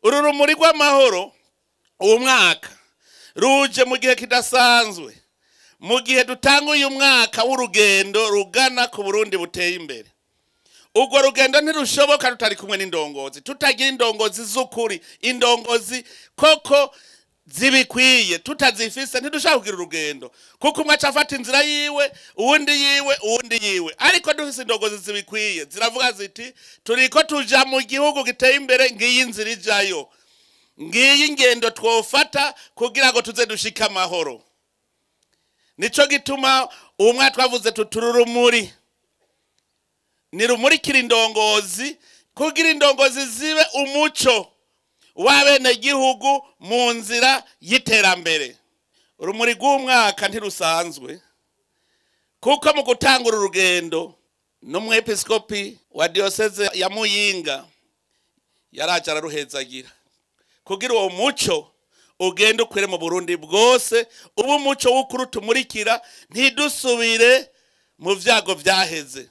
Uru rumuri rw'amahoro uwo mwaka ruje mu gihe kidasanzwe, mu gihe dutanga uyu mwaka w'urugendo rugana ku Burundi buteye imbere. Urwo rugendo ntirushoboka tutari kumwe n'indongozi, tutagira indongozi z'ukuri, indongozi koko zibikwiye. Tutazifise ntidushaka kugira urugendo, kuko umwe aca afata inzira yiwe, uwundi yiwe, uwundi yiwe. Ariko dufise indongozi zibikwiye, ziravuga ziti turiko tuja mu gihugu giteye imbere, ngiyi inzira ijayo, ngiyi ingendo twofata kugira ngo tuze dushike amahoro. Nico gituma uwo mwaka twavuze tutururumuri, nirumurikira indongozi kugira indongozi zibe umuco w'abenegihugu mu nzira y'iterambere. Urumuri rw'umwaka ntirusanzwe, kuko mu gutangura urugendo n'umwepiskopi wa diyoseze ya Muyinga yaraje araruhezagira kugira uwo muco ugende ukwire mu Burundi bwose, ubu umuco w'ukuri utumurikira ntidusubire mu vyago vyaheze.